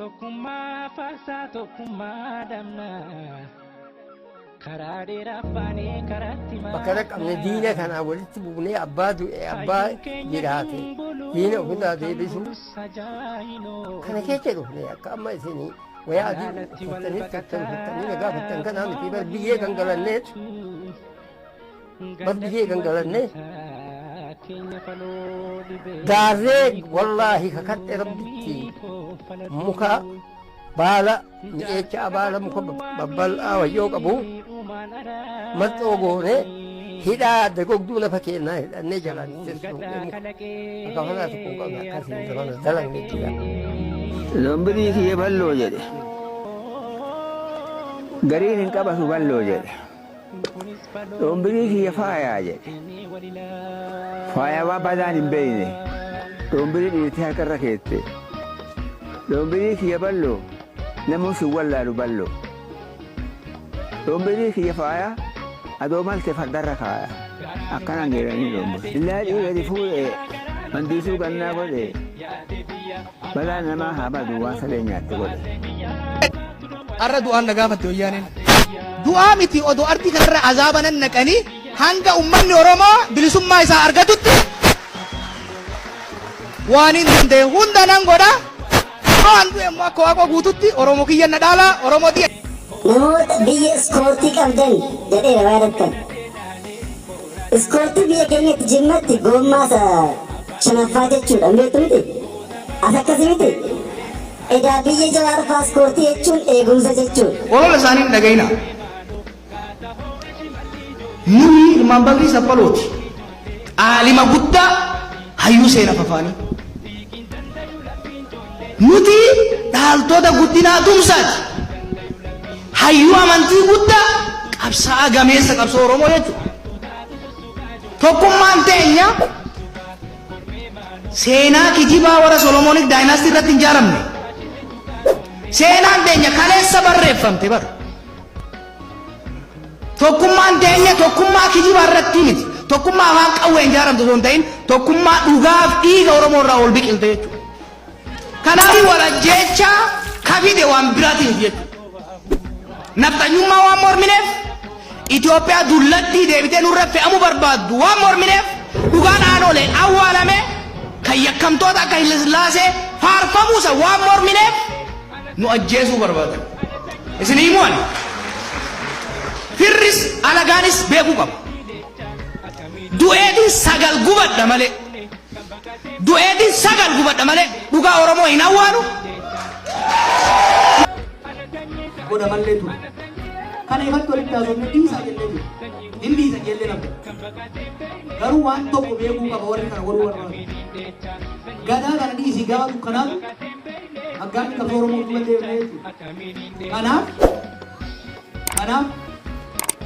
Tokkummaa faarsaa tokkummaa dhabnaa. Karaa dheeraa baanee karaatti Bakka dhaqqabne diina kanaa walitti buunee abbaa du'e abbaa jiraate diina ofirraa deebisu kana keessa dhufne. Akka amma isin wayaa adii uffattanii uffattanii na gaafattan kanaa miti. Bar biyyee gangalanneet, bar biyyee gangalannee gaarree, wallaahi kakadhe rabbitti, muka baala mi'eechaa, baala muka babbal'aa wayyoo qabu maxxoo goone hidhaa dagogduu lafa keenyaa hidhannee jalaan itti suuqnee muka akka kanaa tokko hin qabne akkasiin zamana dalagne jira. Lombirii kiyya balloo jedhe. Gariin hin qabatu balloo jedhe. Lombirii kiyya faayaa jedhe. Faayaa waan badaan hin beekne. Lombirii dhiirtii harkarra keette. Lombirii kiyya balloo namni si wallaalu balloo. Lombirii kiyya faayaa adoo malte fardarra kaaya. Akkanaan jedhanii lombiri. Illaa dhiirati fuudhee mandiisuu gannaa godhe. Balaan namaa haa badu waan saree nyaatte godhe. Arra du'aan na gaafatte wayyaaneen. Du'aa miti, odoo ardii kanarra azaaba nan naqanii hanga ummanni Oromoo bilisummaa isaa argatutti waan hin danda'e hunda nan godha. Waan du'e immoo akka Waaqoo Guututti Oromoo kiyya na dhaala, Oromoo tiyya. Namoota biyya iskoortii qabdan jedheera waa yaadattan. Iskoortii biyya keenyatti Jimmatti goommaa isa shanaffaa jechuudha hin beektu miti? As akkasi miti? Egaa biyya Jawaar faa iskoortii jechuun eegumsa jechuudha. Olola isaanii hin dhaga'inaa. Nuyi ilmaan Bakrii Saphalooti. Aalima guddaa hayyuu seena fafaanii. Nuti dhaaltota Guddinaa Tumsaati. Hayyuu amantii guddaa, qabsaa'aa gameessa qabsoo Oromoo jechuudha. Tokkummaan teenya seenaa kijibaa warra Solomonic Dynasty irratti hin ijaaramne. Seenaan teenya kaleessa barreeffamte bara. Tokkummaan teenya tokkummaa kijibaa irratti miti. Tokkummaa afaan qawween ijaaramte osoo hin ta'in, tokkummaa dhugaaf dhiiga Oromoo irraa ol biqilte jechuudha. Kanaaf wal ajjeechaa ka fide waan biraatiin miti jechuudha. Nafxanyummaa waan mormineef, Itoophiyaa dullattii deebitee nurra fe'amuu barbaaddu waan mormineef, dhugaan Aanolee awwaalame kan yakkamtoota akka Hayilasillaasee faarfamuusa waan mormineef nu ajjeesuu barbaadan. Isin himuu ani. Firris alagaanis beekuu qaba. Du'eetiin sagal gubadha malee. Du'eetiin sagal gubadha malee dhugaa Oromoo hin awwaalu. Godhamallee ture. Kana ifatti walitti haasofne, dhiisaa jennee ture. Hin dhiisan jennee namni. Garuu waan tokko beekuu qaba warri kana godhuu barbaadu. Gadaa kana dhiisii gaafa dukkanaatu aggaammi qabsoo Oromoo duuba deemnee jechuudha. Kanaaf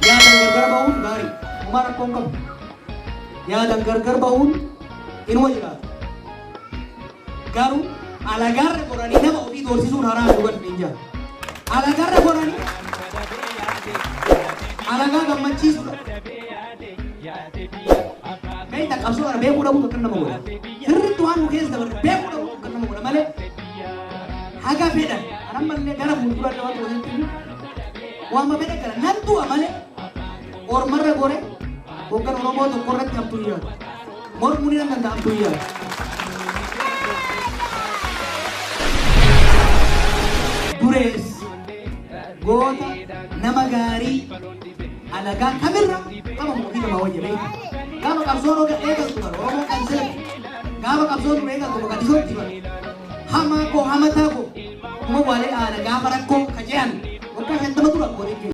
yaadan gargar ba'uun gaarii. Homaa rakkoo hin qabu. Yaadan gargar ba'uun inuma jiraata. Garuu alagaarra goranii nama ofii doorsisuun haraami, dhugan hin jaa. Alagaarra goranii alagaa gammachiisuudha. Beekta, qabsoo kana beekuu dhabuutu akka nama godha. Sirriitti waan nu keessa dabarre beekuu dhabuutu akka nama godha malee haga fedhan kan ammallee gara fuuldura illee waan tokko sitti waan fedhan kana nan du'a malee ormarra gore hoggan Oromoo tokko irratti hamtuu hin yaadu. Mormuu ni nan danda'a, hamtuu hin yaadu. Dureessa, goota, nama gaarii, alagaa kamirra qaba ofii namaa wayya, beekta. Gaafa qabsoon eegaltu bara Oromoon kan seetu. Gaafa qabsoon dura eegaltu Mogadishootti bara. Hamaa koo, hamataa koo kuma waalee aana gaafa rakkoo ka je'an waggaa 50 dura abbootiin keenya.